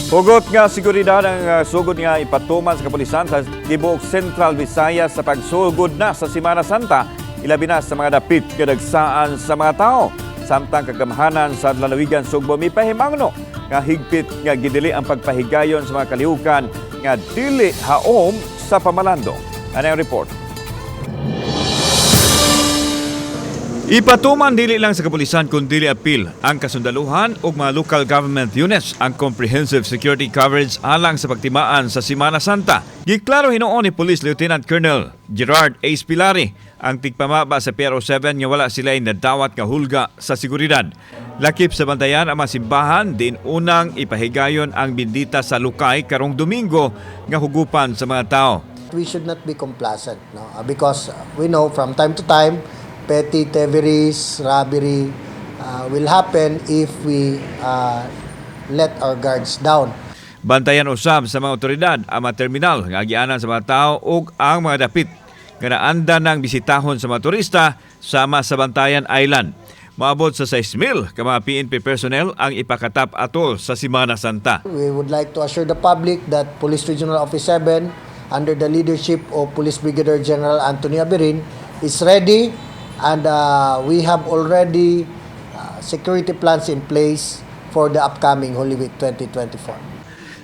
Hugot nga seguridad ang sugod nga ipatuman sa kapulisan sa tibuok Central Visayas sa pagsugod na sa Semana Santa, ilabi na sa mga dapit kadagsaan sa mga tao. Samtang kagamhanan sa lalawigan Sugbo mipahimangno nga higpit nga gidili ang pagpahigayon sa mga kalihukan nga dili haom sa pamalandong. Ano ang report? Ipatuman dili lang sa kapulisan kun dili apil ang kasundaluhan ug mga local government units ang comprehensive security coverage alang sa pagtimaan sa Semana Santa. Giklaro hinuon ni Police Lieutenant Colonel Gerard A. Pilari ang tigpamaba sa PRO 7 nga wala sila nadawat nga hulga sa seguridad. Lakip sa bantayan ang mga simbahan din unang ipahigayon ang bindita sa Lukay karong Domingo nga hugupan sa mga tao. We should not be complacent, no? Because we know from time to time, petty thieveries, robbery will happen if we let our guards down. Bantayan usab sa mga otoridad ang mga terminal nga agianan sa mga tao ug ang mga dapit nga naanda ng bisitahon sa mga turista sama sa Bantayan Island. Maabot sa 6,000 ka mga PNP personnel ang ipakatap atol sa Semana Santa. We would like to assure the public that Police Regional Office 7, under the leadership of Police Brigadier General Anthony Aberin, is ready and we have already security plans in place for the upcoming Holy Week 2024.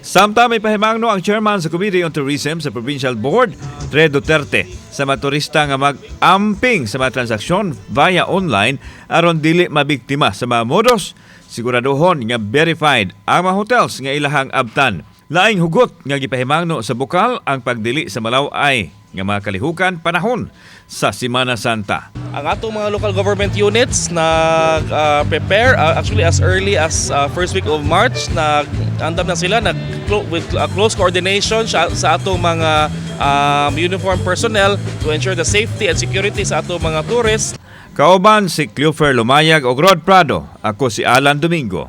Samtang may pahimangno ang chairman sa Committee on Tourism sa Provincial Board, Tre Duterte, sa mga turista nga mag-amping sa mga transaksyon via online aron dili mabiktima sa mga modus, siguraduhon nga verified ang mga hotels nga ilahang abtan. Laing hugot nga gipahimangno sa bukal ang pagdili sa malaw-ay nga mga kalihukan panahon sa Semana Santa. Ang atong mga local government units nag prepare actually as early as first week of March, nag andam na sila nag with close coordination sa atong mga uniform personnel to ensure the safety and security sa atong mga tourists. Kauban si Cleofer Lumayag og Rod Prado. Ako si Alan Domingo.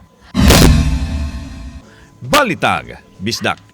Balitag, Bisdak.